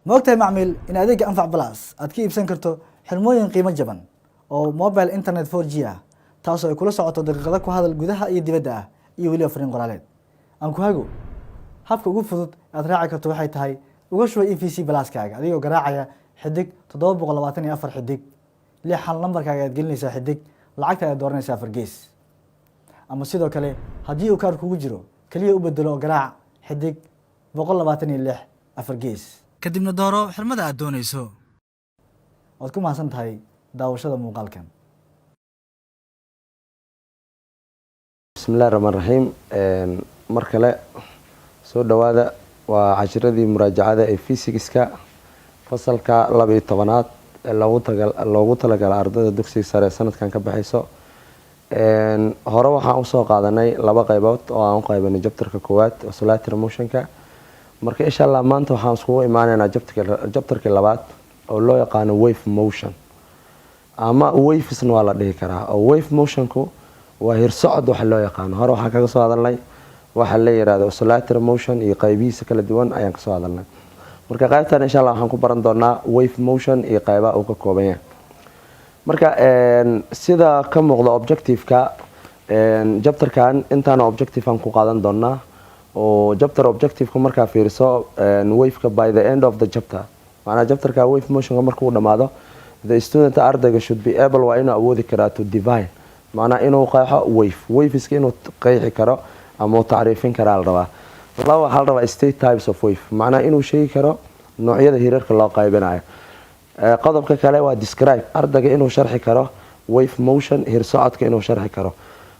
Ma ogtahay, macmiil, in adeegga Anfac Plus aad ka iibsan karto xirmooyin qiimo jaban oo mobile internet 4G ah, taasoo ay kula socoto daqiiqado ku hadal gudaha iyo dibadda ah iyo weliba fariin qoraaleed? Aan ku hago. Habka ugu fudud aad raaci karto waxay tahay uga shuba EVC Pluskaaga adigoo garaacaya *724*6 hal. Lambarkaaga ayaad gelinaysaa xidig, lacagta ayaad dooranaysaa 4 gees. Ama sidoo kale, haddii uu kaar kugu jiro, keliya u bedelo oo garaac *126 4gees, kadibna dooro xirmada aad doonayso. Waad ku mahadsan tahay daawashada muuqaalkan. Bismillahi raxmaan raxiim. Mar kale soo dhowaada. Waa cashiradii muraajacada ee physicska, fasalka 12aad ee loogu talagala ardayda dugsiga sare ee sanadkan ka baxayso. Hore waxaan usoo qaadanay laba qeybood oo aan u qeybanay chapterka koowaad, oscillatory motionka. Marka, insha Allah, maanta waxaan iskugu imaaneynaa chapterkii labaad oo loo yaqaano wave motion, ama wavesna waa la dhihi karaa, oo wave motionku waa hirsocod waxa loo yaqaano. Hore waxaan kaga soo hadalnay waxa la yirahdo oscillatory motion iyo qaybihiisa kala duwan ayaan kasoo hadalnay. Marka qaybtan, insha Allah, waxaan ku baran doonaa wave motion iyo qaybaha uu ka kooban yahay. Marka, sida ka muuqda objectiveka chapterkan, intaana objective aan ku qaadan doonaa oo chapter objectiveka markaa fiiriso waveka, by the end of the chapter, macnaha chapterka wave motionka markuu dhamaado, the student, ardayga, should be able, waa inuu awoodi karaa, to define, macnaha inuu qeexo wave, waveska inuu qeexi karo ama uu tacriifin karaa la rabaa. Laba, waxaa la rabaa state types of wave, macnaha inuu sheegi karo noocyada hirarka loo qaybinayo. Qodobka kale waa describe, ardayga inuu sharxi karo wave motion, hirsocodka inuu sharxi karo.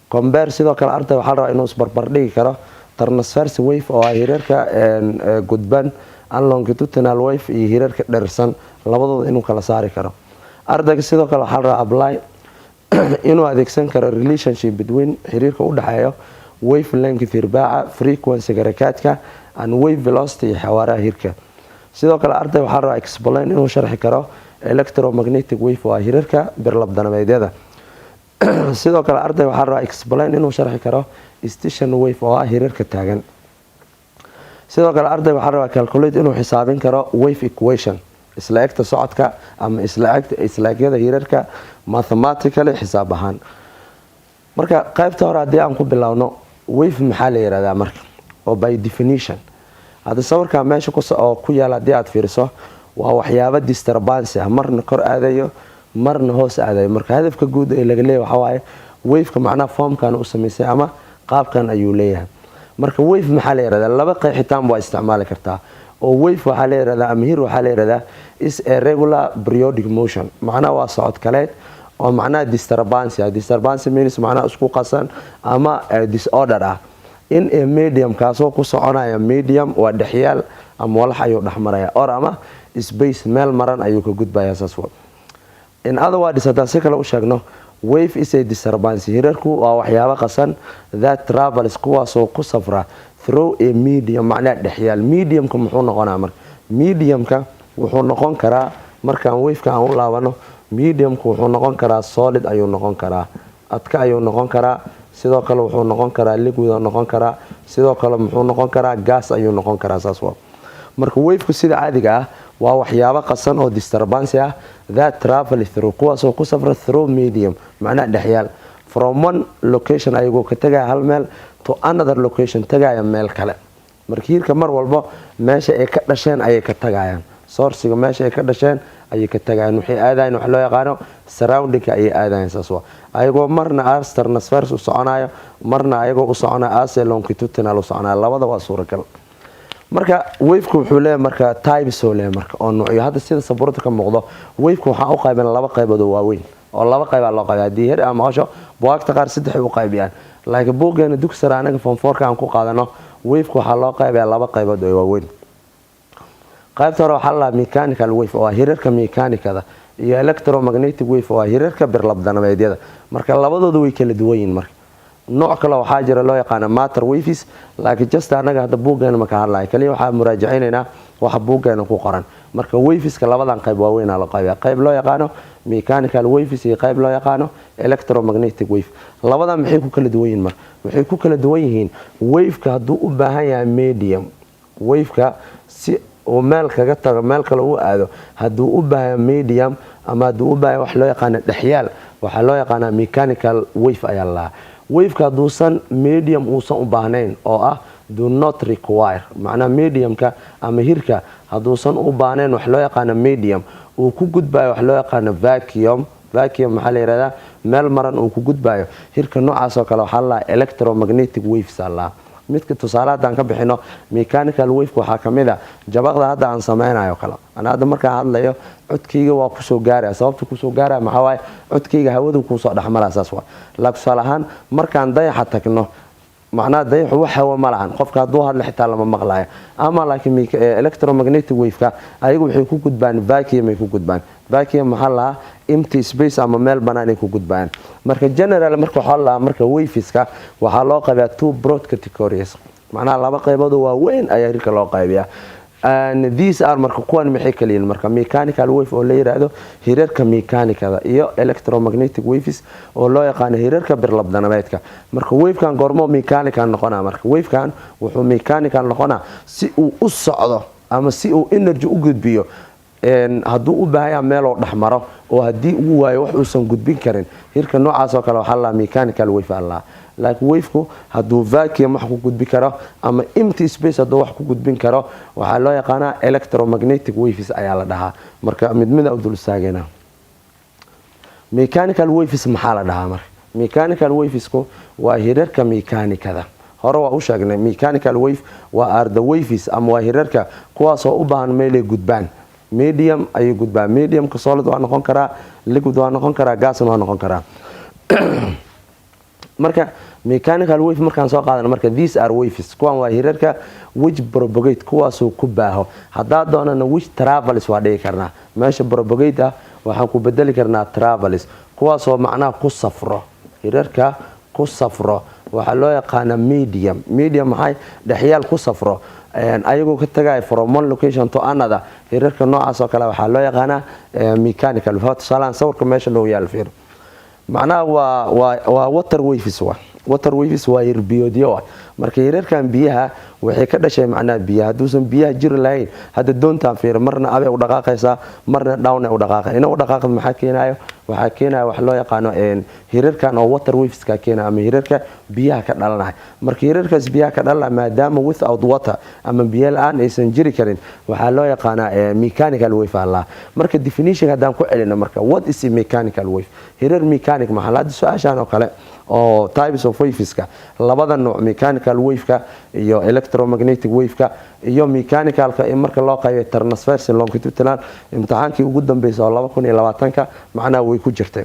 Compare, sidoo kale ardayga waxaa la rabaa inuu isbarbardhigi karo transverse wave, oo ah hirarka gudban, and longitudinal wave, iyo hirarka dhersan, labadooda inuu kala saari karo ardayga. Sidoo kale waxaa la rabaa apply, inuu adeegsan karo, relationship between, xiriirka u dhexeeyo, wave length, hirbaaca, frequency-ga rakaadka, and wave velocity, iyo xawaaraha hirka. Sidoo kale arday waxaa la rabaa explain, inuu sharxi karo electromagnetic wave, oo ah hirarka birlabdanameedyada. Sidoo kale arday waxaa la rabaa explain, inuu sharxi karo station wave, oo ah hirarka taagan. Sidoo kale arday waxaa la rabaa calculate, inuu xisaabin karo wave equation, isla egta socodka ama isla egyada hirarka, mathematically, xisaab ahaan. Marka qaybta hore haddii aan ku bilowno, wave maxaa la yihahdaa? Marka oo by definition, hadda sawirka meesha oo ku yaala haddii aad fiiriso, waa waxyaabo disturbance ah, marna kor aadayo, marna hoos aadayo. Marka hadafka guud ee laga leeyahy waxaa waaye waveka macnaha formkan u samaysay ama qaabkan ayuu leeyahay. Marka wave maxaa la yihahdaa? Laba qeexitaan waa isticmaali kartaa, oo wave waxaa la yihahdaa ama hir waxaa la yihahdaa is a regular periodic motion, macnaha waa socod kaleed oo macnaha disturbance ah. Disturbance means macnaha isku qasan ama disorder ah, in a medium, kaasoo ku soconaya medium, waa dhexyaal ama walax ayuu dhexmaraya, or ama space, meel maran ayuu ka gudbaya. Saas wa. In other words, haddaan si kale u sheegno, wave is a disturbance, hirarku waa waxyaabo qasan, that travels, kuwaasoo ku safra, through a medium, macnaha dhexyaal. Mediumka muxuu noqonaa? Marka mediumka wuxuu noqon karaa, markaan waveka aan u laabano, mediumka wuxuu noqon karaa solid ayuu noqon karaa, adka ayuu noqon karaa. Sidoo kale wuxuu noqon karaa liquid noqon karaa. Sidoo kale muxuu noqon karaa? Gas ayuu noqon karaa. Saas waa. Marka waveku sida caadiga ah waa waxyaabo qasan oo disturbance ah, that travel through, kuwaasoo ku safra, through medium, macnaha dhexyaal, from one location, ayagoo ka tegaya hal meel, to another location, tagaya meel kale. Marka hiirka mar walbo meesha ay ka dhasheen ayay ka tagayaan, sourcega meesha ay ka dhasheen ayay ka tagayaan. Waxay aadayan wax loo yaqaano surroundingka ayay aadayan. Saas waa, ayagoo marna as transverse u soconayo, marna ayagoo u soconayo as longitudinal u soconayo. Labada waa suuragal. Marka waveka wuxuu leeyahay marka types oo leeyahay, marka oo nuucyo. Hadda sida sabuurada ka muuqdo, waveka waxaan u qaybin laba qaybood oo waaweyn, oo laba qaybaa loo qaybay. Haddii her ama maqasho, buugaagta qaar saddex ay u qaybiyaan, laakiin buuggeena dugsi sare anaga form fourka aan ku qaadano, waveka waxaa loo qaybayaa laba qaybood oo waaweyn. Qaybta hore waxaa la dhahaa mechanical wave, oo ah hirarka mechanicada, iyo electromagnetic wave, oo ah hirarka birlabdanameedyada. Marka labadooda way kala duwan yihiin. Marka nooc kale waxaa jira loo yaqaana matter waves, laakiin just anaga hadda buuggeena maka hadlaya, kaliya waxaa muraajacaynaynaa waxa buuggeena ku qoran. Marka waveska labadan qayb waaweynaa loo qaybiya: qayb loo yaqaano mechanical waves iyo qayb loo yaqaano electromagnetic wave. Labadan maxay ku kala duwan yihiin? Marka waxay ku kala duwan yihiin, waveka hadduu u baahan yahay medium, waveka si Uu meel kaga tago, meel kale uu aado, hadduu u baahaya medium ama hadduu u baahaya wax loo yaqaano dhexyaal, waxaa loo yaqaanaa mechanical wave ayaa la lahaa. Waveka hadduusan medium uusan u baahnayn, oo ah do not require, macnaha mediumka ama hirka hadduusan u baahnayn wax loo yaqaano medium, uu ku gudbayo wax loo yaqaano vacuum. Vacuum maxaa la yihahdaa? Meel maran uu ku gudbayo. Hirka noocaas oo kale waxaa la lahaa electromagnetic waves aa lahaa. Midka tusaale haddaan ka bixino, mechanical waveka waxaa kamid a jabaqda hadda aan sameynayo kale. Ana hadda markaan hadlayo, codkayga waa kusoo gaaraya. Sababta kusoo gaaraya maxaa waaye? Codkayga hawadu kuusoo dhexmaraya, saas waa. Laakiin tusaale ahaan markaan dayaxa tagno, macnaha dayaxu wax hawo ma lahan, qofka hadduu hadla xitaa lama maqlayo. Ama laakiin electromagnetic waveka ayagu waxay ku gudbaan vacuum ay ku gudbaan. Vacuum maxaa lahaa? Empty space ama meel banaan ay ku gudbaan. Marka general marka waxaa lahaa, marka waveska waxaa loo qaybiyaa two broad categories, macnaha laba qaybood oo waaweyn ayaa hirka loo qaybiyaa. And these are, marka kuwan maxay kala yihiin? Marka mechanical wave oo la yiraahdo hirarka mechanicada iyo electromagnetic waves oo loo yaqaano hirarka birlabdanabeedka. Marka wavekan goormo mechanical noqonaa? Marka wavekan wuxuu mechanical noqonaa si uu u socdo ama si uu energy u gudbiyo, hadduu u baahan yahay meeloo dhexmaro, oo haddii uu waayo wax uusan gudbin karin. Hirka noocaas oo kale waxaa la mechanical wave aa. Laakiin waveku hadduu vacuum wax ku gudbi karo ama empty space hadduu wax ku gudbin karo, waxaa loo yaqaanaa electromagnetic waves ayaa la dhahaa. Marka mid mida u dul istaagayna. Mechanical waves maxaa la dhahaa? Marka mechanical wavesku waa hirarka mechanicada. Hore waa u sheegnay, mechanical wave waa are the waves ama waa hirarka kuwaasoo u baahan meelay gudbaan, medium ayay gudbaan. Mediumka solid waa noqon karaa, liquid waa noqon karaa, gasna waa noqon karaa. Marka mechanical wave markaan soo qaadano, marka these are waves, kuwan waa hirarka, which propagate, kuwaasuu ku baaho. Haddaa doonana which travels waa dhigi karnaa. Meesha propagate ah waxaan ku bedeli karnaa travels. Kuwaasoo macnaha ku safro, hirarka ku safro waxaa loo yaqaanaa medium. Medium maxay? Dhexyaal ku safro, ayagoo ka tagaya from one location to another. Hirarka noocaas oo kale waxaa loo yaqaanaa mechanical. Tusaalahan sawirka meesha loo yaal fiir, macnaha waa water waves. Waa water waves, waa hirbiyoodyo ah. Marka hirarkan biyaha waxay ka dhashay macnaha biyaha. Hadduusan biyaha jiri lahayn, hadda doontaan fiir, marna up ay u dhaqaaqaysaa, marna down ay u dhaqaaqay. Ina u dhaqaaqad maxaa keenayo? Waxaa keenaya wax loo yaqaano hirarkan oo water waveska keenaya ama hirarka biyaha ka dhalanaya. Marka hirarkaas biyaha ka dhalanaya, maadaama without water ama biyo la-aan aysan jiri karin, waxaa loo yaqaanaa mechanical wave allah. Marka definition haddaan ku celino, marka what is a mechanical wave? Hirar mechanic maxaa? Hadda su-aashan oo kale oo types of waveska, labada nooc, mechanical waveka iyo electromagnetic waveka iyo mechanicalka marka loo qaybay transverse, longitudinal, imtixaankii ugu dambeysay oo 2020-ka macnaha way ku jirtay.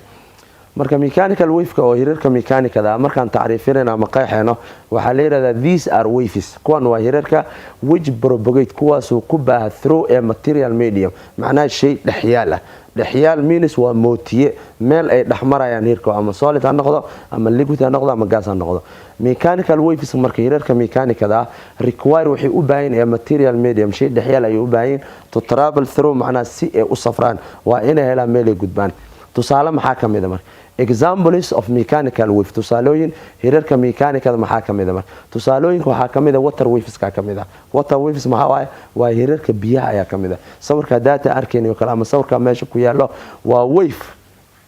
Marka mechanical waveka oo hirarka mechanicada markaan tacriifinayno ama qeexayno, waxaa la yidhahdaa these are waves, kuwan waa hirarka, which propagate, kuwaasuu ku baaha, through a material medium, macnaha shay dhexyaal ah. Dhexyaal means waa mootiye, meel ay dhexmarayaan hirka, ama solid ha noqdo ama liquid ha noqdo ama gas ha noqdo. Mechanical waves, marka hirarka mechanicada ah, require, waxay u baahan yihiin material medium, shay dhexyaal ayay u baahan yihiin, to travel through, macnaha si ay u safraan waa inay helaan meel ay gudbaan. Tusaale maxaa ka mid a? Marka examples of mechanical wave, tusaalooyin hirarka mechanicada maxaa ka mid a? Marka tusaalooyinka waxaa ka mid a water waveska ka mid ah. Water waves maxaa waaye? Waa hirarka biyaha ayaa ka mid ah. Sawirka data arkaynayo kale ama sawirka meesha ku yaallo waa wave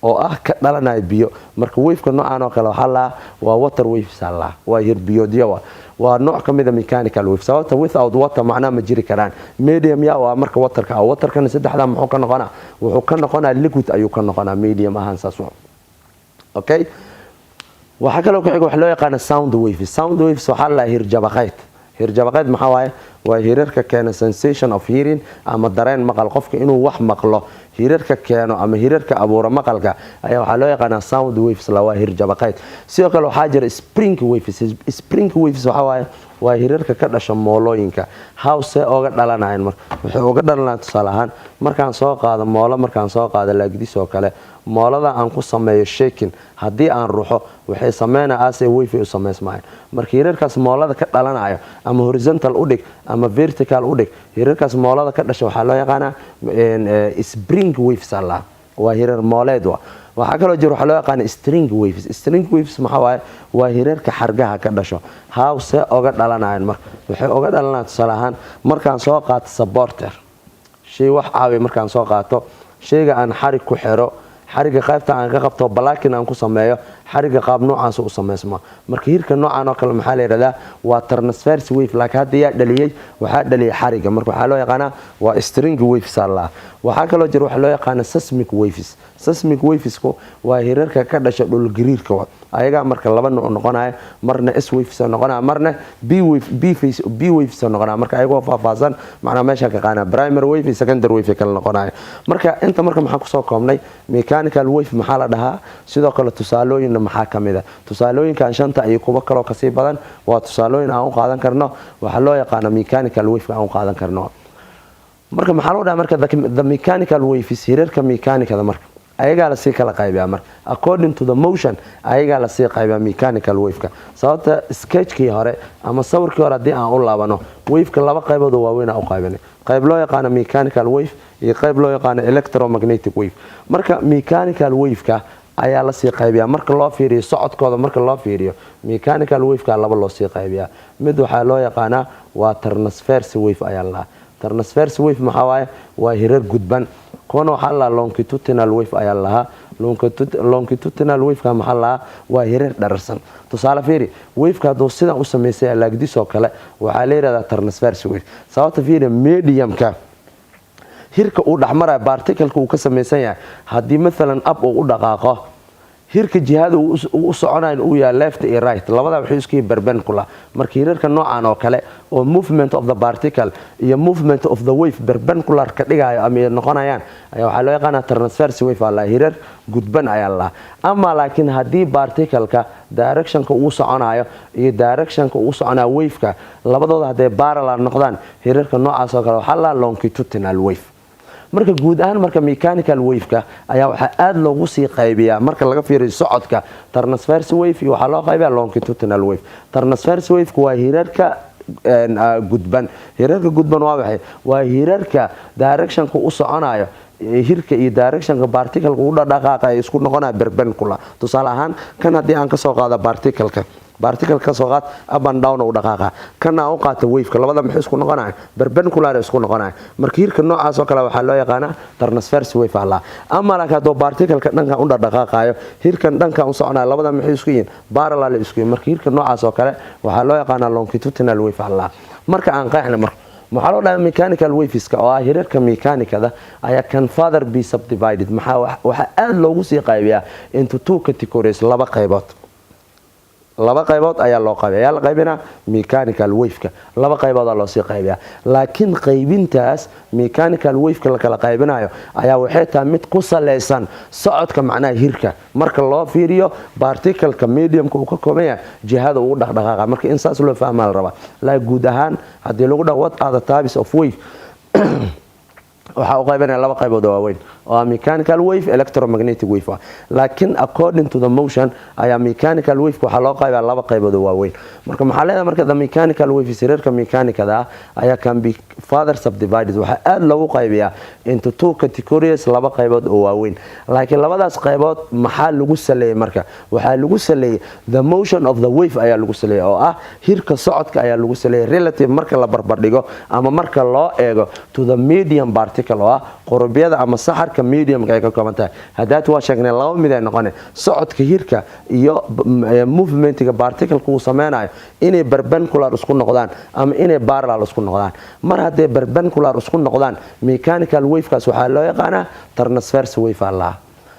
oo ah ka dhalanaya biyo. Marka waveka noocan oo kale waxaa lahaa waa water waves aa lahaa, waa hirbiyoodyo, waa nooc ka mid a mechanical wave. Sababta without water macnaha ma jiri karaan. Medium ya waa marka waterka ah. Waterkana saddexdaa muxuu ka noqonaa? Wuxuu ka noqonaa liquid ayuu ka noqonaa medium ahaan, saas. Okay, waxaa kaloo ku xiga wax loo yaqaana sound waves. Sound waves waxaa la hirjabaqeyd. Hirjabaqeyd maxaa waaye? Waa hirarka keena sensation of hearing ama dareen maqal, qofka inuu wax maqlo hirarka keeno ama hirarka abuura maqalka ayaa waxaa loo yaqaanaa sound waves la, waa hirjabaqeyd. Sidoo kale waxaa jira spring waves. Spring waves waxaa waaye waa hirarka ka dhasha moolooyinka. Howse oga dhalanayan? Marka waxay uga dhalanayan, tusaale ahaan markaan soo qaado moolo, markaan soo qaado laagdis oo kale, moolada aan ku sameeyo shaking, haddii aan ruxo, waxay sameynaya as a wave u samaysmayan. Marka hirarkaas moolada ka dhalanayo, ama horizontal u dhig ama vertical u dhig, hirarkaas moolada ka dhasha waxaa loo yaqaanaa spring waves allah. Waa hirar mooleed. Waxaa kaloo jira waxaa loo yaqaana string waves. String waves maxaa waaye? Waa hirarka xargaha ka dhasho. Hawse oga dhalanayan? Marka waxay oga dhalanayan, tusaale ahaan, markaan soo qaato supporter, shay wax caawiya, markaan soo qaato shayga aan xarig ku xiro, xariga qaybta aan ka qabto, balaakin aan ku sameeyo, xariga qaab noocaas u samaysma. Marka hirka noocan oo kale maxaa la yidhahdaa? Waa transverse wave. Laakiin hadda yaa dhaliyey? Waxaa dhaliyay xariga. Marka waxaa loo yaqaanaa waa string waves allah. Waxaa kaloo jira waxaa loo yaqaana seismic waves. Seismic wavesku waa hirarka ka dhasha dhulgariirka. Ayagaa marka laba nooc noqonaya: marna S waves noqonaya, marna P wave, P phase, P waves noqonaya. Marka ayagoo faahfaahsan macnaa meesha ka qaana primary wave iyo secondary wave kala noqonaya. Marka inta marka maxaa kusoo koobnay? Mechanical wave maxaa la dhahaa? Sidoo kale tusaalooyinna maxaa ka mid a? Tusaalooyinkan shanta iyo kuwo kaloo kasii badan waa tusaalooyin aan u qaadan karno waxaa loo yaqaano mechanical wave aan u qaadan karno. Marka maxaa loo dhaha? Marka the mechanical waves, hirarka mechanicada, marka ayagaa lasii kala qaybiyaa. Marka according to the motion ayagaa lasii qaybiyaa mechanical waveka. Sababta sketchkii hore ama sawirkii hore haddii aan u laabano, waveka laba qaybood oo waaweyn aan u qaybinay: qayb loo yaqaano mechanical wave iyo qayb loo yaqaano electromagnetic wave. Marka mechanical waveka ayaa lasii qaybiyaa marka loo fiiriyo socodkooda. Marka loo fiiriyo mechanical waveka laba loo sii qaybiyaa. Mid waxaa loo yaqaanaa waa transverse wave ayaa la dhahaa. Transverse wave maxaa waaye? Waa hirar gudban. Kuwana waxaa la longitudinal wave ayaa lahaa. Longitudinal waveka maxaa lahaa? Waa hirar dhararsan. Tusaale fiiri, waveka hadduu sidan u samaysay laagdis oo kale, waxaa la yihahdaa transverse wave. Sababta fiiri, mediumka hirka uu dhexmaraya, particleka uu ka samaysan yahay, haddii maalan up uu u dhaqaaqo, hirka jihada uu u soconayn uu yahay left iyo right, labada waxay isku yihiin perpendicular. Marka hirarka noocan oo kale oo movement of the particle iyo movement of the wave perpendicular ka dhigayo ama noqonayaan ayaa waxaa loo yaqaanaa transverse wave aa lahaa, hirar gudban ayaa lahaa. Ama laakiin haddii particleka directionka uu soconayo iyo directionka uu soconayo waveka labadooda hadday parallel noqdaan, hirarka noocaas oo kale waxaa lahaa longitudinal wave. Marka guud ahaan marka mechanical waveka ayaa waxaa aada loogu sii qaybiyaa, marka laga fiiriyo socodka, transverse wave iyo waxaa loo qaybiyaa longitudinal wave. Transverse waveka waa hirarka gudban. Hirarka gudban waa maxay? Waa hirarka directionka u soconayo hirka iyo directionka particleka u dhaqaaqa ay isku noqonaya perpendicular. Tusaale ahaan, kan haddii aan kasoo qaado particleka, particle ka soo qaad up and down u dhaqaaqa, kana u qaata waveka, labada maxay isku noqonayaan? Perpendicular isku noqonayaan. Marka hirka noocaas oo kale waxaa loo yaqaanaa transverse wave alla. Ama laakiin hadduu particleka dhankan u dhaqaaqayo, hirkan dhankan u soconayo, labada maxay isku yihiin? Parallel isku yihiin. Marka hirka noocaas oo kale waxaa loo yaqaanaa longitudinal wave alla. Marka aan qeexna, marka maxaa loo dhahaa mechanical waveska oo ah hirarka mechanicada ayaa can further be subdivided, maxaa waxaa aada loogu sii qaybiyaa into two categories, laba qaybood. Laba qaybood ayaa loo qaybiya. Ayaa la qaybinaa mechanical waveka laba qayboodaa loosii qaybiyaa. Laakiin qaybintaas mechanical waveka la kala qaybinayo ayaa waxay tahay mid ku saleysan socodka, macnaha hirka marka loo fiiriyo particleka mediumka uu ka kooban yahay jihada uu dhaqdhaqaaqa. Marka in saas loo fahmaa la rabaa. Laakiin guud ahaan haddii lagu dhaq "What are the types of wave?", waxaa u qaybanaya laba qaybood oo waaweyn oo ah mechanical wave, electromagnetic wave ah. Laakiin according to the motion ayaa mechanical wave waxaa loo qaybaa laba qaybood oo waaweyn. Marka maxaa leedahay? Marka the mechanical wave, hirarka mechanicada ah, ayaa can be further subdivided, waxaa aada loogu qaybiyaa into two categories, laba qaybood oo waaweyn. Laakiin labadaas qaybood maxaa lagu saleeyey? Marka waxaa lagu saleeyey the motion of the wave ayaa lagu saleeyey, oo ah hirka socodka ayaa lagu saleeyey, relative marka la barbardhigo ama marka loo eego to the medium particle, oo ah qurubyada ama saxarka mediumka ay ka kooban tahay. Haddaad waa sheegnay, laba mid ay noqone: socodka hirka iyo movementiga particleka uu sameynayo inay perpendicular isku noqdaan ama inay parallel isku noqdaan. Mar hadday perpendicular isku noqdaan, mechanical wavekaas waxaa loo yaqaanaa transverse wave aa lahaa.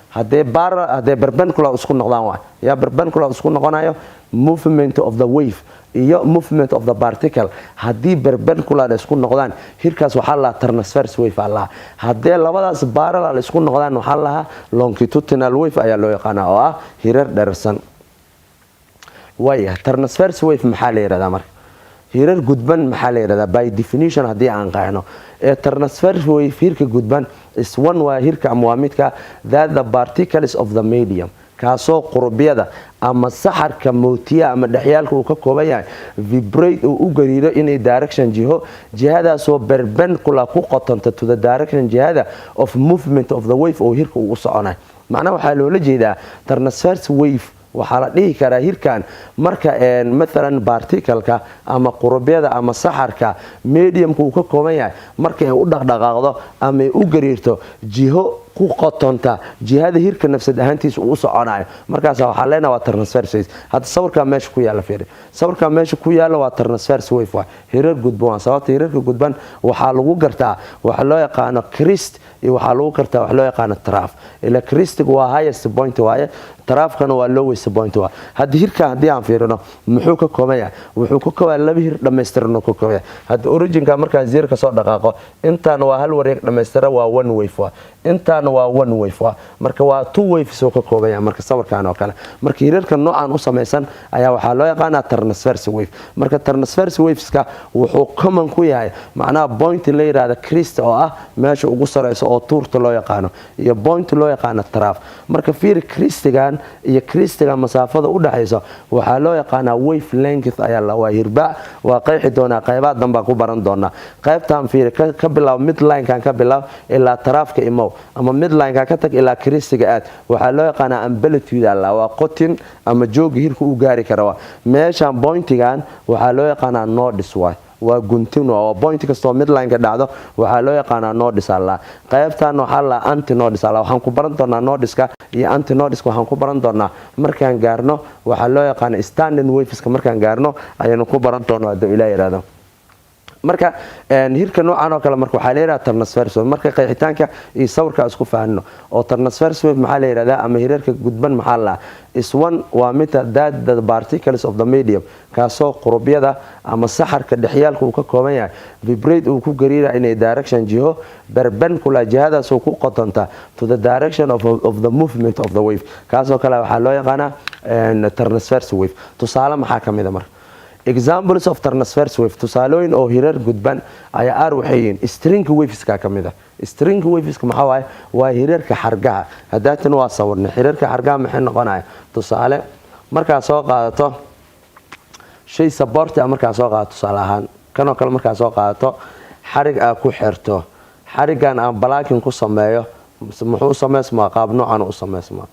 Hadday perpendicular isku noqdaan, waa yaa perpendicular isku noqonayo? Movement of the wave iyo movement of the particle haddii perpendicular isku noqdaan, hirkaas waxaa lahaa transverse wave aa lahaa. Haddee labadaas parallel isku noqdaan, waxaa lahaa longitudinal wave ayaa loo yaqaanaa, oo ah hirar dherarsan. Waaya, transverse wave maxaa la yihahdaa? Marka hirar gudban maxaa la yihahdaa by definition haddii aan qeexno? Ee transverse wave, hirka gudban, is one, waa hirka ama waa midka that the particles of the medium. Kaasoo qurubyada ama saxarka mootiya ama dhexyaalka uu ka kooban yahay vibrate, uu u gariiro, inay direction, jiho, jihadaasoo perpendicular, ku qotonta, to the direction, jihada, of movement of the wave, oo hirka uu u soconay. Macnaha waxaa loola jeedaa transverse wave waxaa la dhihi karaa hirkan marka maalan particleka ama qurubyada ama saxarka mediumka uu ka kooban yahay marka ay u dhaqdhaqaaqdo ama ay u gariirto jiho ku qotonta jihada hirka nafsad ahaantiisa uu u soconayo, markaas waxaa leenaha waa transverse wave. Hadda sawirkaa meesha ku yaalla fiiri. Sawirkaa meesha ku yaalla waa transverse wave, waa hirar gudban. Waa sababta hirarka gudban waxaa lagu gartaa waxa loo yaqaano crest iyo waxaa lagu gartaa waxa loo yaqaano trough. Ila crestiga waa highest point waaye, troughkana waa lowest point waa. Hadda hirkan haddii aan fiirino, muxuu ka kooban yahay? Wuxuu ka kooban laba hir dhammaystiran oo ka kooban yahay. Hadda originka markaan zero ka soo dhaqaaqo, intaan waa hal wareeg dhammaystiran, waa one wave waa. Intaan waa one wave waa. Marka waa two waves oo ka kooban yahay. Marka sawirkan oo kale, marka hirarka noocan u samaysan ayaa waxaa loo yaqaanaa transverse wave. Marka transverse waveska wuxuu common ku yahay macnaha point la yiraahdo crest, oo ah meesha ugu sareyso oo tuurta loo yaqaano, iyo point loo yaqaano trough. Marka fiiri, crestigan iyo crestigan masaafada u dhaxaysa waxaa loo yaqaanaa wave length ayaa la waa hirbaac. Waa qeexi doonaa, qaybaha danbaa ku baran doonaa. Qaybtan fiiri, ka bilaab midlinekan, ka bilaab ilaa troughka imow, ama midlineka ka tag ilaa crestiga aad, waxaa loo yaqaanaa amplitude alla, waa qotin ama jooga hirka uu gaari kara. Meeshan pointigan waxaa loo yaqaanaa nodes waay, waa guntin. Waa point kastoo midlineka dhacdo waxaa loo yaqaanaa nodes alla. Qaybtan waxaa la anti nodes alla. Waxaan ku baran doonaa nodeska iyo anti nodeska, waxaan ku baran doonaa markaan gaarno waxaa loo yaqaana standing waveska. Markaan gaarno ayaynu ku baran doonaa, hadduu Ilaah yidhaahdo. Marka hirka noocan oo kale marka waxaa la yidhahdaa transverse wave. Marka qeexitaanka iyo sawirka isku fahanno oo transverse wave maxaa la yidhahdaa ama hirarka gudban maxaa la is one waa midka that the particles of the medium, kaasoo qurubyada ama saxarka dhexyaalka uu ka kooban yahay, vibrate, uu ku gariira, inay direction, jiho, perpendicular, jihadaas uu ku qotonta, to the direction of the movement of the wave. Kaasoo kale waxaa loo yaqaanaa transverse wave. Tusaale maxaa ka mid a marka? Examples of transverse wave, tusaalooyin oo hirar gudban ayaa aar waxay yihiin string waveska ka mid ah. String waveska maxaa waaye? Waa hirarka xargaha. Haddaatan waa sawirnay hirarka xargaha. Maxay noqonaya? Tusaale, markaa soo qaadato shay support ah, markaa soo qaadato tusaale ahaan kanoo kale, markaa soo qaadato xarig aa ku xirto, xarigan aan balaakin ku sameeyo, muxuu u samaysmaa? Qaab noocan u samaysmaa.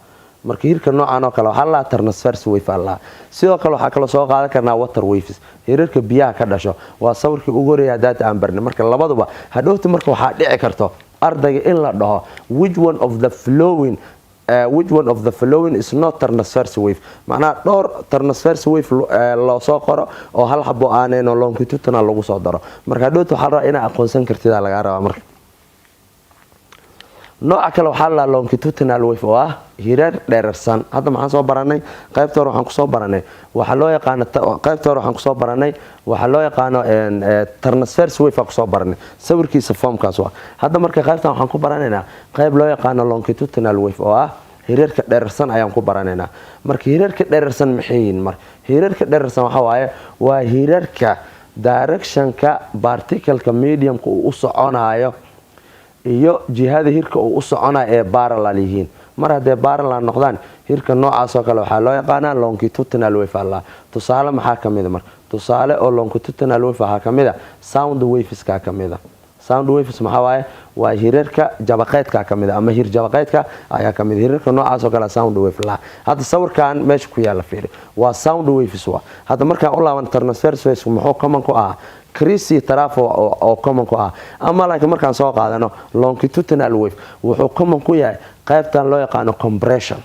Marka hirka noocan oo kale waxaa la transverse wave aa. Sidoo kale waxaa kaloo soo qaadan karnaa water waves, hirarka biyaha ka dhasho. Waa sawirkii ugu horeeya hadaata aan barnay. Marka labaduba hadhowta marka waxaa dhici karto ardayga in la dhaho which one of the following is not transverse wave? Macnaha dhowr transverse wave loo soo qoro oo hal xabo aaneen oo longitudinal lagu soo daro. Marka hadhowta waxaa la rabaa inaa aqoonsan kartida lagaa rabaa. Marka nooca kale waxaa la longitudinal wave, oo ah hirar dheerarsan. Hadda maxaan soo baranay? Qaybta hore waxaan kusoo baranay waxaa loo yaqaano, qaybta hore waxaan kusoo baranay waxaa loo yaqaano transverse wave aan kusoo baranay, sawirkiisa formkaas waa. Hadda marka qaybtan waxaan ku baranaynaa qayb loo yaqaano longitudinal wave, oo ah hirarka dheerarsan ayaan ku baranaynaa. Marka hirarka dheerarsan maxay yihiin? Marka hirarka dheerarsan waxaa waaye waa hirarka directionka particleka mediumka uu u soconayo iyo jihada hirka uu u soconayo ee parallel yihiin. Mar hadday parallel noqdaan, hirka noocaas oo kale waxaa loo yaqaanaa longitudinal wave alla. Tusaale maxaa ka mid a? Marka tusaale oo longitudinal wave waxaa ka mid a sound waveska ka mid a. Sound waves maxaa waaye? Waa hirarka jabaqeydka ka mid a, ama hir jabaqeydka ayaa ka mid hirarka noocaas oo kale sound wave la. Hadda sawirkan meesha ku yaala fiiri, waa sound waves. Waa hadda markaan u laaban transverse waves, muxuu common ku ahaa? Crest trough oo common ku ah. Ama laakiin markaan soo qaadano longitudinal wave, wuxuu common ku yahay qaybtan loo yaqaano compression.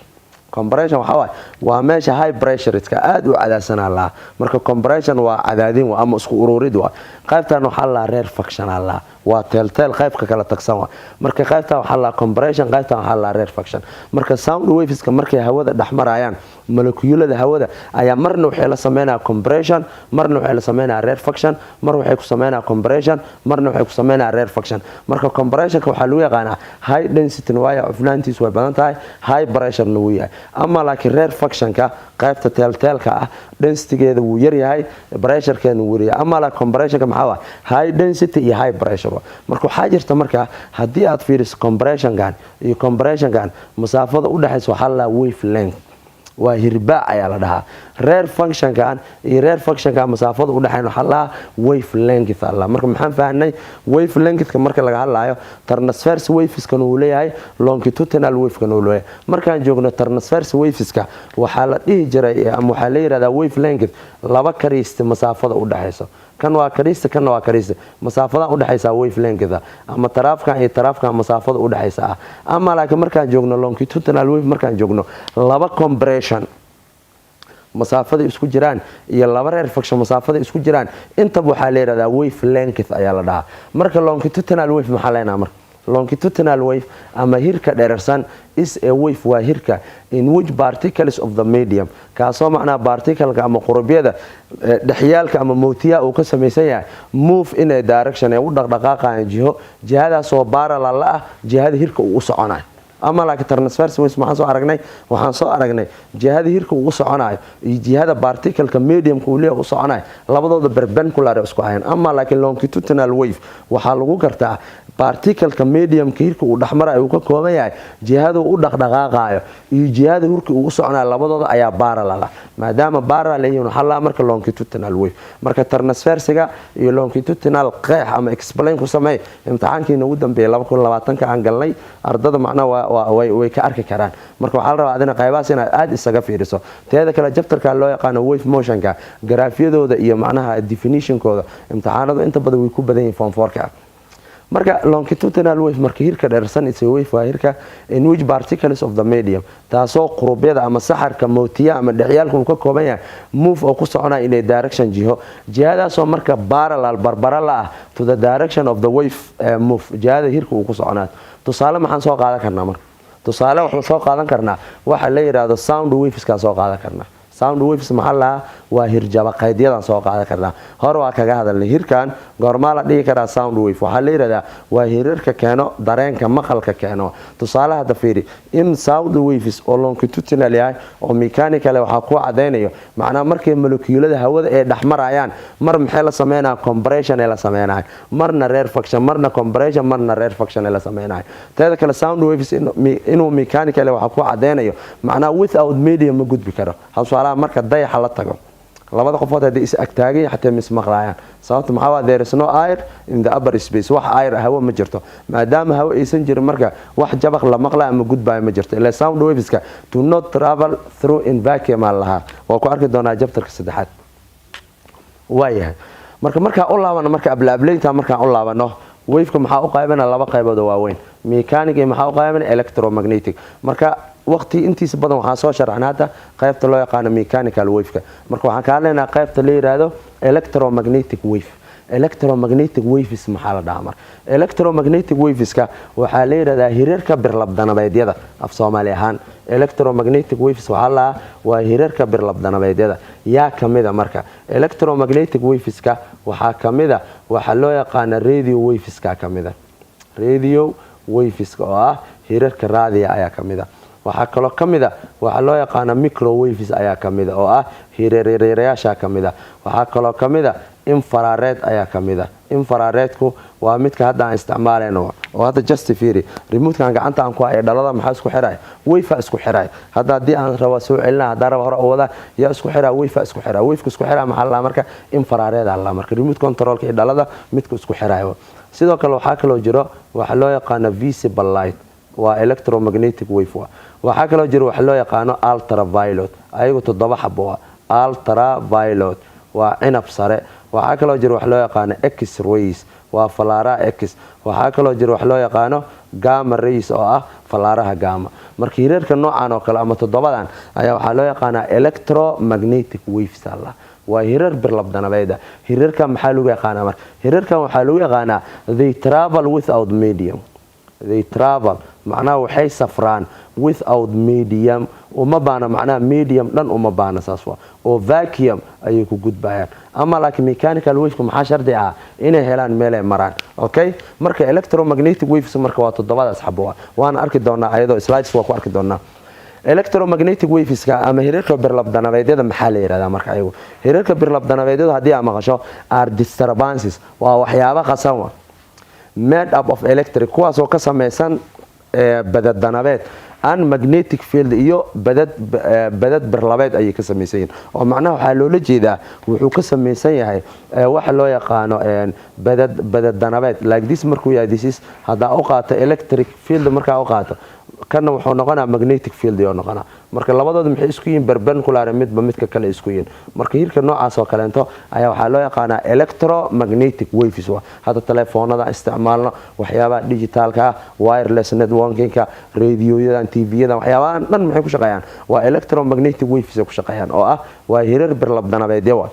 Compression waxaa waaye waa meesha high pressureska aada u cadaadsanaa lahaa. Marka compression waa cadaadin wa ama isku ururid waa. Qaybtan waxaa lahaa rarefaction lahaa, waa teelteel, qaybka kala tagsan waa. Marka qaybtan waxaa lahaa compression, qaybtan waxaa lahaa rarefaction. Marka sound waveska markay hawada dhex marayaan, molecuulada hawada ayaa marna waxay la sameynaya compression, marna waxay la sameynaya rarefaction, mar waxay ku sameynaya compression, marna waxay ku sameynaya rarefaction. Marka compressionka waxaa lagu yaqaanaa high density waayo, cufnaantiisu way badan tahay, high pressurena wuu yahay. Ama laakiin rarefactionka, qaybta teelteelka ah, densitygeeda wuu yaryahay, pressurekeeda wuu yaryahay. Ama laakiin compressionka maxaa waa? High density iyo high pressure. Marka waxaa jirta, marka haddii aad fiiriso compressionkan iyo compressionkan, masaafada u dhexaysa waxaa la wave length. Waa hirbaac ayaa la dhahaa. Rarefactionkan iyo rarefactionkan masaafada udhexeyn waxaa la dhahaa wave length alla. Marka maxaan fahnay? Wave lengthka marka laga hadlayo, transverse waveskan uu leeyahay, longitudinal wavekan uu leeyahay. Markaan joogno transverse waveska, waxaa la dhihi jiray ama waxaa la yidhahdaa wave length laba crest masaafada udhexeyso. Kan waa crest, kanna waa crest. Masaafadan udhexaysa wave length, ama troughkan iyo troughkan masaafada udhexaysa ah. Ama laakiin markaan joogno longitudinal wave, markaan joogno laba compression masaafada isku jiraan iyo laba rarefaction masaafada isku jiraan, intaba waxaa la yidhahdaa wave length ayaa la dhahaa. Marka longitudinal wave maxaa leenaha? Marka longitudinal wave ama hirka dherersan is a wave, waa hirka, in which particles of the medium, kaasoo macnaha particleka ama qurubyada dhexyaalka ama mootiyaha uu ka samaysan yahay, move in a direction, ee u dhaqdhaqaaqayan jiho, jihadaasoo parallel la ah jihada hirka uu u soconayo. Ama laakiin transverse waves maxaan soo aragnay? Waxaan soo aragnay jihada hirka uu u soconayo iyo jihada particleka mediumka uu leeyahay u soconayo, labadooda perpendicular isku ahayn. Ama laakiin longitudinal wave waxaa lagu gartaa particleka mediumka hirka uu dhexmarayo uu ka kooban yahay, jihada u dhaqdhaqaaqayo iyo jihada hirka uu u soconayo, labadooda ayaa parallel ah. Maadaama parallel yihiin, waxaa la marka longitudinal wave. Marka transversiga iyo longitudinal qeex ama explain ku sameey. Imtixaankiina ugu dambeeyay 2020ka aan galnay, ardada macnaha way ka arki karaan. Marka waxaa la rabaa adina qaybahaas inaad aada isaga fiiriso. Teeda kale, chapterka loo yaqaano wave motionka, garaafyadooda iyo macnaha definitionkooda imtixaanadu inta badan way ku badan yihiin form fourka. Marka longitudinal wave, marka hirka dheersan, is a wave, waa hirka, in which particles of the medium, taasoo qurubyada ama saxarka mootiya ama dhexyaalka uu ka kooban yahay, move, oo ku soconaya in a direction, jiho, jihadaasoo marka parallel, barbara la ah, to the direction of the wave move, jihada hirka uu ku soconayo. Tusaale maxaan soo qaadan karnaa? Marka tusaale waxaan soo qaadan karnaa waxa la yidhaahdo sound waveskaan soo qaadan karnaa. Sound waves maxaa lahaa? Waa hirjabaqaydyadaan soo qaadan karnaa. Hore waa kaga hadalnay hirkan goormaa la dhihi karaa sound wave. Waxaa la yidhahdaa waa hirarka keeno dareenka maqalka keeno. Tusaale hadda fiiri, in sound waves oo longitudinal yahay oo mechanical waxaa ku cadaynayo macnaha markay molecuulada hawada ay dhexmarayaan, mar maxay la sameynaya? Compression ay la sameynaya, marna rarefaction, marna compression, marna rarefaction ay la sameynaya. Teeda kale, sound waves inuu mechanical waxaa ku cadaynayo macnaha without medium ma gudbi karo. Tusaalaha, marka dayaxa la tago, labada qofood haddii is agtaagan xataa mismaqlaayaan. Sababta maxaa waa? There is no air in the upper space. Wax air, hawo ma jirto. Maadaama hawo aysan jirin, marka wax jabaq la maqla ama gudbaayo ma jirto. Ila sound waveska do not travel through in vacuum aan lahaa. Waa ku arki doonaa chapterka saddexaad. Waayahay, marka markaa u laabano, marka ablaableynta markaan u laabano, waveka maxaa u qaybana? Laba qaybood oo waaweyn: mechanic iyo maxaa u qaybana? Electromagnetic. Marka waqti intiisa badan waxaan soo sharaxnay hadda qaybta loo yaqaano mechanical waveka. Marka waxaan ka hadlaynaa qaybta la yiraahdo electromagnetic wave. Electromagnetic waves maxaa la dhahaa? Marka electromagnetic waveska waxaa la yidhahdaa hirarka birlabdanabeedyada. Af Soomaali ahaan, electromagnetic waves waxaa la dhahaa waa hirarka birlabdanabeedyada. Yaa kamida marka electromagnetic waveska? Waxaa kamida waxaa loo yaqaana radio waveska kamida. Radio waveska oo ah hirarka raadiya ayaa kamida. Waxaa kaloo ka mida waxaa loo yaqaana microwaves ayaa kamida, oo ah hireereerayaasha kamida. Waxaa kaloo kamida infrared ayaa kamida. Infraredku waa midka hadda aan isticmaalayno, oo hadda just fiiri, remotekan gacanta aan ku hayo, dhalada maxaa isku xiray? Wave isku xiray. Hadda haddii aan rabo soo celina, haddaan rabo hore u wada, yaa isku xiraa? Wave isku xiraa. Waveka isku xiraa maxaa la marka? Infrared la. Marka remote controlka iyo dhalada midka isku xirayo. Sidoo kale waxaa kaloo jiro waxa loo yaqaano visible light, waa electromagnetic wave. Waxaa kaloo jiro waxa loo yaqaano ultraviolet, ayagu 7 xabo ah. Ultraviolet waa cinab sare. Waxaa kaloo jiro wax loo yaqaano X rays, waa falaaraha X. Waxaa kaloo jiro wax loo yaqaano gamma rays, oo ah falaaraha gamma. Marka hireerka noocan oo kale ama toddobadan ayaa waxaa loo yaqaanaa electromagnetic waves alla. Waa hirar birlabdanabeeda. Hirarkan maxaa lagu yaqaanaa? Marka hirarkan waxaa lagu yaqaanaa they travel without medium. They travel, macnaha waxay safraan, without medium. Uma baana macnaha medium dhan uma baana, saas waa, oo vacuum ayay ku gudbayaan. Ama laakiin mechanical waveka maxaa shardi ah? Inay helaan meelay maraan. Okay, marka electromagnetic waves marka waa toddobadaas xabo ah. Waana arki doonaa ayadoo slides, waa ku arki doonaa. Electromagnetic waveska ama hirarka birlabdanabeedyada maxaa la yihahdaa? Marka ayagu hirarka birlabdanabeedyadu, haddii aa maqasho, are disturbances, waa waxyaabo qasan wa, made up of electric, kuwaasoo ka samaysan badadanabeed. And magnetic field iyo badad birlabeed ayay ka samaysan yihiin, oo macnaha waxaa loola jeedaa wuxuu ka samaysan yahay waxa loo yaqaano badad danabeed. Like this markuu yahay, this is haddaa u qaato electric field, markaa u qaato kana wuxuu noqonaa magnetic field oo noqonaa. Marka labadooda maxay isku yihiin? Perpendicular, midba midka kale isku yihiin. Marka hirka noocaas oo kaleento ayaa waxaa loo yaqaanaa electromagnetic waves. Wa hadda telefoonada isticmaalno, waxyaabaha digitalka ah, wireless networkingka, radioyadan, TV-yadan, waxyaabahan dhan maxay ku shaqeeyaan? Waa electromagnetic waves ay ku shaqeeyaan, oo ah waa hirar birlabdanabeedya. Wa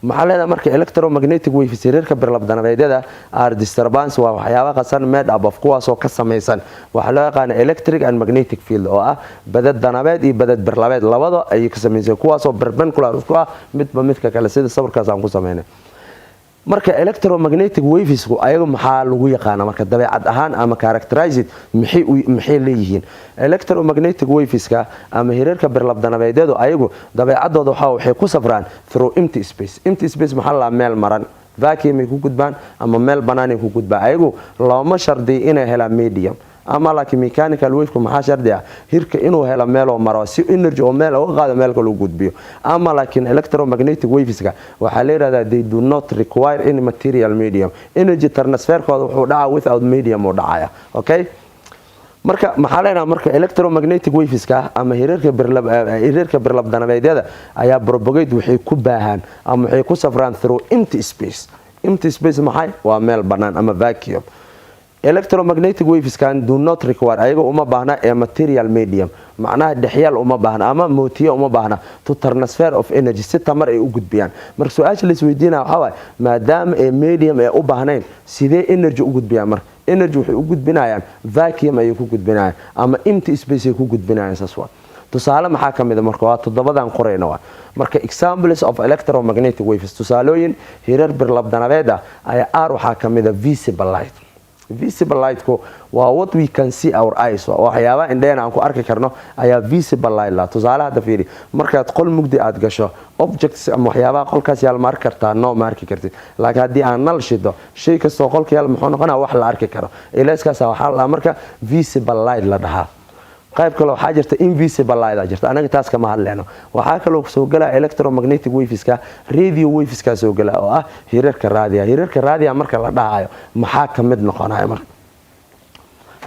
maxaa leedahay marka electromagnetic waves, hirarka birlabdanabeedyada, are disturbance, waa waxyaaba qasan, made up of, kuwaasoo ka samaysan waxaa loo yaqaana electric and magnetic field, oo ah badad danabeed iyo badad birlabeed, labada ayay ka samaysan, kuwaasoo perpendicular isku ah midba midka kale, sida sawirkaas aan ku sameynay. Marka electromagnetic wavesku ayagu maxaa lagu yaqaana? Marka dabeecad ahaan ama characterized maxay leeyihiin electromagnetic waveska ama hirarka birlabdanabeedyadu? Ayagu dabeecadooda waxay ku safraan through empty space. Empty space maxaa la? Meel maran, vacuum ay ku gudbaan ama meel banaanay ku gudbaan. Ayagu looma shardiyo inay helaan medium ama, laakiin mechanical waveka maxaa shardi ah? Hirka inuu helo meeloo maro si energy oo meel uga qaado meel kale u gudbiyo ama. Laakiin electromagnetic waveska waxaa la yidhahdaa they do not require any material medium. Energy transferkooda wuxuu dhacaa without medium uu dhacaya. Okay, marka maxaa leenaha? Marka electromagnetic waveska ama hirarka birlabdanabeedyada ayaa propagate, waxay ku baahaan ama waxay ku safraan through empty space. Empty space maxay? Waa meel bannaan ama vacuum. Electromagnetic waveskan do not require, ayaga uma baahna ee material medium, macnaha dhexyaal uma baahna ama mootiye uma baahna, to transfer of energy, si tamar ay u gudbiyaan. Marka su-aasha la isweydiinaya waxaa waaye, maadaama ee medium ay u baahnayn, sidee energy u gudbiyaan? Marka energy waxay u gudbinayaan vacuum ayay ku gudbinayaan ama empty space ay ku gudbinayaan. Saas waa. Tusaale maxaa ka mid a? Marka waa toddobadan qorayna. Waa marka examples of electromagnetic waves, tusaalooyin hirar birlabdanabeed ah ayaa are waxaa ka mid a visible light. Visible lightku waa what we can see our eyes, waa waxyaabaha indhehena aan ku arki karno ayaa visible light la. Tusaale hadda fiiri, markaad qol mugdi aad gasho, objects ama waxyaabaha qolkaas yaal ma arki kartaa? No, ma arki kartid. Laakiin haddii aan nal shido, shay kastoo qolka yaal muxuu noqonaa? Wax la arki karo. Ilayskaas waxaa la dhahaa marka visible light la dhahaa. Qayb kale waxaa jirta invisible light aa jirta, anaga taas kama hadleyno. Waxaa kaloo soo galaya electromagnetic waveska radio waveska soo gala, oo ah hirarka raadiya. Hirarka raadiya marka la dhahayo maxaa ka mid noqonaya? Marka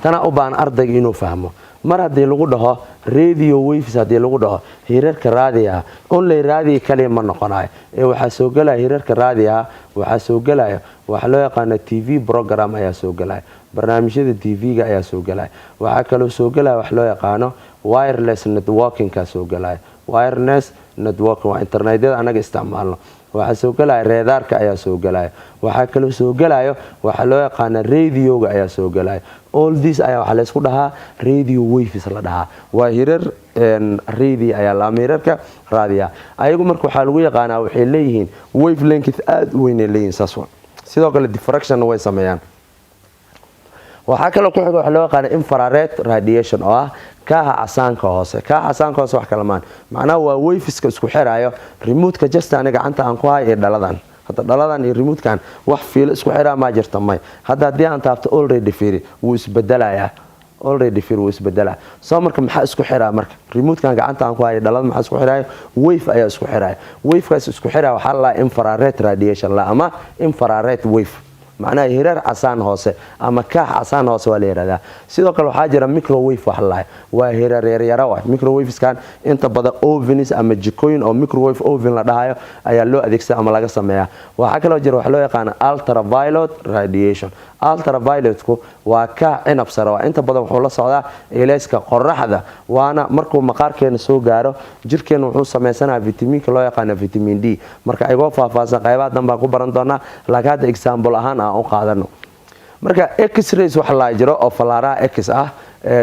tana u baahan ardayga inuu fahmo, mar haddii lagu dhaho radio waves, haddii lagu dhaho hirarka raadiyaha, only raadiya kaliya ma noqonayo ee waxaa soo gelaya hirarka raadiyaha, waxaa soo gelaya waxa loo yaqaana TV program ayaa soo gelaya, barnaamijyada TV-ga ayaa soo gelaya. Waxaa kaloo soo gelaya wax loo yaqaano wireless networkingka soo gelaya. Wireless networking waa internetyada anaga isticmaalno. Waxaa soo gelaya radarka ayaa soo gelaya. Waxaa kaloo soo gelayo waxaa loo yaqaana radioga ayaa soo gelaya. All this ayaa waxaa laysku dhahaa radio waves la dhahaa. Waa hirar radio ayaa ama hirarka raadiya. Ayagu marka waxaa lagu yaqaanaa waxay leeyihiin wave length aada u weynay leeyihiin. Saas wa. Sidoo kale diffractionna way sameeyaan. Waxaa kaloo ku xiga waxa loo yaqaana infrared radiation, oo ah kaaha casaanka hoose. Kaaha casaanka hoose wax kala maan, macnaha waa waveska isku xirayo remote-ka just ani gacanta aan ku hayo iyo dhaladan. Hadda dhaladan iyo remote-kan wax fiilo isku xiraa maa jirta? May. Hadda haddii aan taabto, already fiiri, wuu isbedelayaa. Already fiir, wuu isbedelaa. Soo marka maxaa isku xiraa? Marka remote-kan gacanta aan ku hayo dhalada maxaa isku xiraayo? Wave ayaa isku xiraya. Wavekaas isku xiraya waxaa la dhahaa infrared radiation la ama infrared wave, macnaha hirar casaan hoose ama kaax casaan hoose waa la yihahdaa. Sidoo kale waxaa jira microwave wax la waa hirar yaryara waay. Microwaveskan inta badan ovens ama jikooyin oo microwave oven la dhahayo ayaa loo adeegsada ama laga sameeyaa. Waxaa kaloo jira wax loo yaqaana ultraviolet radiation. Ultravioletku waa kaax cinab sare, waa inta badan wuxuu la socdaa ilayska qoraxda, waana markuu maqaarkeena soo gaaro jirkeena wuxuu sameysanaya vitamiinka loo yaqaano vitamin D. Marka igoo faahfaahsan qaybaha danbaan ku baran doonaa, laakiin hadda example ahaan aan u qaadano. Marka X-rays wax laa jiro oo falaaraha X ah.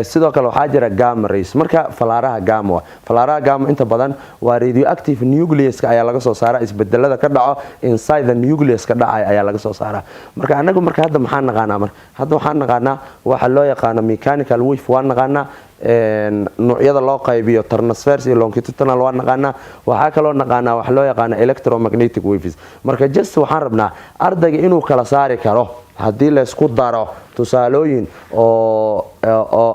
Sidoo kale waxaa jira gamma rays. Marka falaaraha gamma, falaaraha gamma inta badan waa radioactive nucleuska ayaa laga soo saaraa, isbedelada ka dhaco inside the nucleus ka dhacay ayaa laga soo saaraa. Marka anagu marka hadda maxaan naqaanaa? Marka hadda waxaan naqaanaa waxa loo yaqaano mechanical wave waa naqaanaa. Nuucyada loo qaybiyo transverse iyo longitudinal waa naqaanaa. Waxaa kaloo naqaanaa wax loo yaqaano electromagnetic waves. Marka just waxaan rabnaa ardayga inuu kala saari karo haddii laysku daro tusaalooyin oo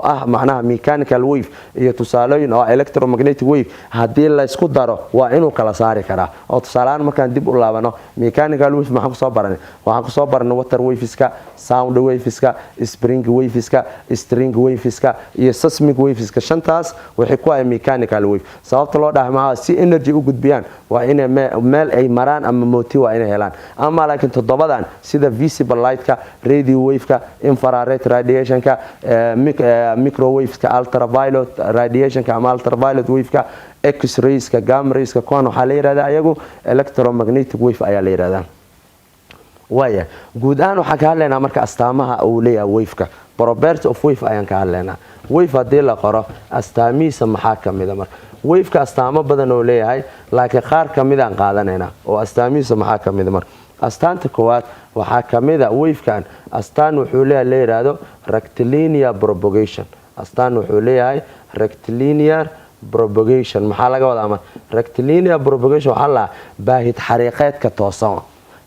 ah macnaha mechanical wave iyo tusaalooyin oo electromagnetic wave. Haddii laysku daro, waa inuu kala saari karaa. Oo tusaaleahaan markaan dib u laabano, mechanical wave maxaan kusoo baranay? Waxaan kusoo baranay water waveska, sound waveska, spring waveska, string waveska iyo seismic waveska. Shantaas waxay ku ahay mechanical wave. Sababta loo dhahay maxaa? Si energy u gudbiyaan waa inay meel ay maraan ama mooti waa inay helaan. Ama laakiin toddobadan, sida visible lightka, radio waveka, infrared radiationka, microwaveska, ultraviolet radiationka ama ultraviolet waveka, X-rayska, gamma rayska, kuwan waxaa la yihahdaa ayagu electromagnetic wave ayaa la yihahdaa. Waaya, guud ahaan waxaan ka hadlaynaa marka astaamaha uu leeyahay waveka. Property of wave ayaan ka hadlaynaa. Wave haddii la qoro, astaamihiisa maxaa ka mida? Marka waveka astaamo badan oo leeyahay, laakiin qaar ka midaan qaadanaynaa. Oo astaamihiisa maxaa ka mida? Marka astaanta koowaad waxaa ka mida, wavekan astaan wuxuu leeyahay la yidhaahdo rectilinear propagation. Astaan wuxuu leeyahay rectilinear propagation. Maxaa laga wadaa marka rectilinear propagation? Waxaa la baahid xariiqeedka toosan.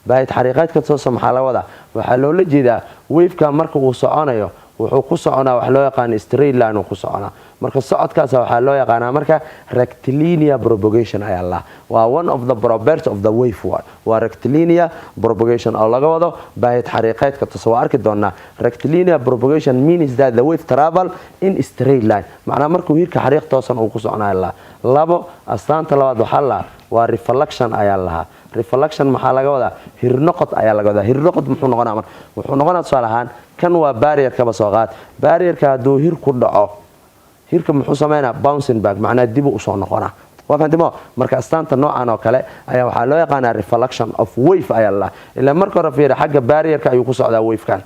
Baahid xariiqeedka toosan maxaa laga wadaa? Waxaa loola jeedaa waveka marka uu soconayo, wuxuu ku soconaa wax loo yaqaano straight line uu ku soconaa. Marka socodkaas waxaa loo yaqaanaa marka rectilinear propagation ayaa la waa one of the property of the wave. Waa rectilinear propagation oo laga wado baahid xariiqeedka toosan. Waa arki doonaa. Rectilinear propagation means that the wave travel in straight line, macnaa markuu hirka xariiq toosan uu ku soconayo la. Labo, astaanta labaad waxaa la waa reflection ayaa lahaa. Reflection maxaa laga wadaa? Hirnoqod ayaa laga wadaa. Hirnoqod muxuu noqonaa? Marka wuxuu noqonaa, tusaale ahaan, kan waa barrierkaba soo qaad. Barrierka hadduu hir ku dhaco, hirka muxuu sameynaa? Bouncing back, macnaa dibu usoo noqonaa. Waa fahanti mo? Marka astaanta noocan oo kale ayaa waxaa loo yaqaanaa reflection of wave ayaa la. Ilaa marka hore fiiri, xagga barrierka ayuu ku socdaa wavekan,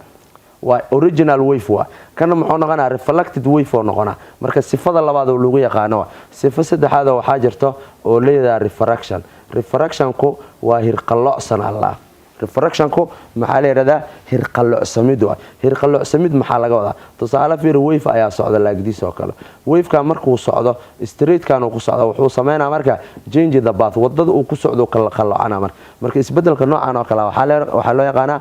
waa original wave. Waa kana muxuu noqonaa? Reflected wave oo noqonaa. Marka sifada labaad oo lagu yaqaano waa. Sifo saddexaad oo waxaa jirto oo leedahay refraction. Refractionku waa hirqallocsan allah. Refractionku maxaa la yidhahdaa? Hirqallocsamid waa. Hirqallocsamid maxaa laga wadaa? Tusaale fiir, wave ayaa socda laagdiis oo kale. Waveka markuu socdo, straightkan uu ku socdo, wuxuu sameynaa marka change the path, wadada uu ku socdo kala qallocana. Marka isbedelka noocan oo kale waxaa loo yaqaanaa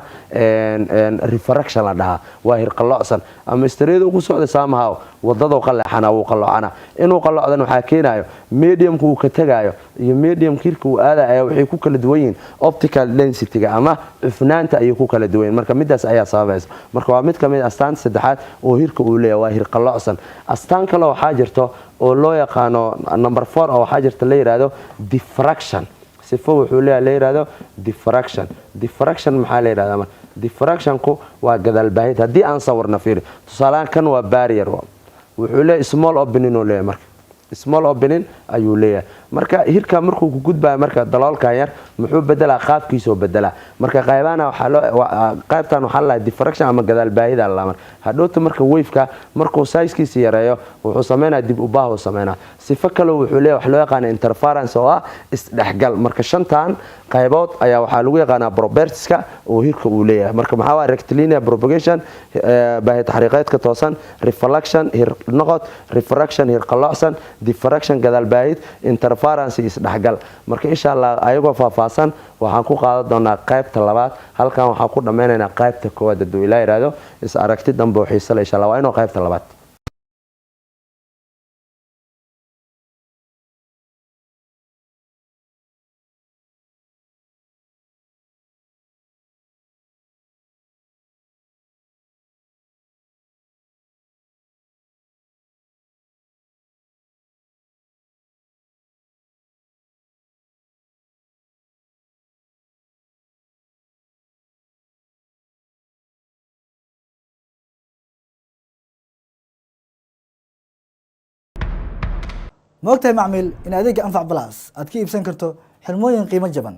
refraction la dhahaa, waa hirqallocsan. Ama straight uu ku socdo, somehow wadada qaleexana, wuu qallocana. Inuu qallocdan waxaa keenayo mediumka uu ka tagayo iyo mediumka hirka uu aadayo ayaa waxay ku kala duwan yihiin optical density-ga ama cufnaanta ayay ku kala duwan yihiin. Marka midaas ayaa sababaysa. Marka waa mid kamid astaanta saddexaad oo hirka uu leeyahay, waa hirqallocsan. Astaan kale waxaa jirto oo loo yaqaano number 4, oo waxaa jirta la yidhaahdo diffraction. Sifo wuxuu leeyahay la yidhaahdo diffraction. Diffraction maxaa la yidhahdaa? Marka diffractionku waa gadaalbaahid. Haddii aan sawirna, fiiri, tusaalehaan kan waa barrier, wuxuu leeyahay small opening oo leeyahay. Marka small opening ayuu leeyahay. Marka hirka markuu ku gudbayo, marka daloolkan yar muxuu bedelaa? Qaabkiisoo bedelaa. Marka qaybana waxaa loo qaybtan waxaa la diffraction ama gadaal baahida la. Marka hadhowta marka waveka markuu sizekiisa yareeyo, wuxuu sameynaa dib u baah uu sameynaa. Sifo kale wuxuu leeyahay wax loo yaqaana interference oo ah isdhexgal. Marka shantan qaybood ayaa waxaa lagu yaqaanaa propertieska oo hirka uu leeyahay. Marka maxaa waa? Rectilinear propagation, baahi taxriiqeedka toosan, reflection hirnoqod, refraction hirqalocsan, diffraction gadaal baahid, interference isdhexgal. Marka insha Allah ayagoo faahfaahsan waxaan ku qaadan doonaa qaybta labaad. Halkan waxaan ku dhammaynaynaa qaybta koowaad. Hadduu ilaa yidhaahdo, is aragti dambe oo xiise leh insha Allah. Waa inuu qaybta labaad. Ma ogtahay macmiil in adeegga Anfac Plus aad ka iibsan karto xirmooyin qiimo jaban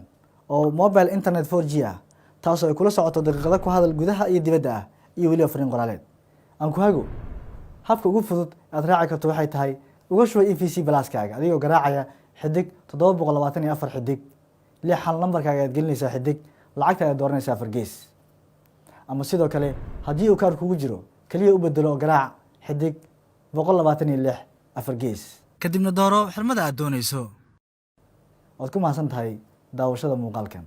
oo mobile internet 4G ah, taasoo ay kula socoto daqiiqado ku hadal gudaha iyo dibadda ah iyo weliba fariin qoraaleed? Aan ku hago. Habka ugu fudud aad raaci karto waxay tahay uga shuba EVC Pluskaaga adigoo garaacaya *724*61#. Lambarkaaga ayaad gelinaysaa xidig, lacagta ayaad dooranaysaa afar gees. Ama sidoo kale haddii uu kaar kugu jiro, keliya u bedelo oo garaac xidig 126 4 gees, kadibna dooro xirmada aad doonayso. Waad ku mahadsan tahay daawashada muuqaalkan.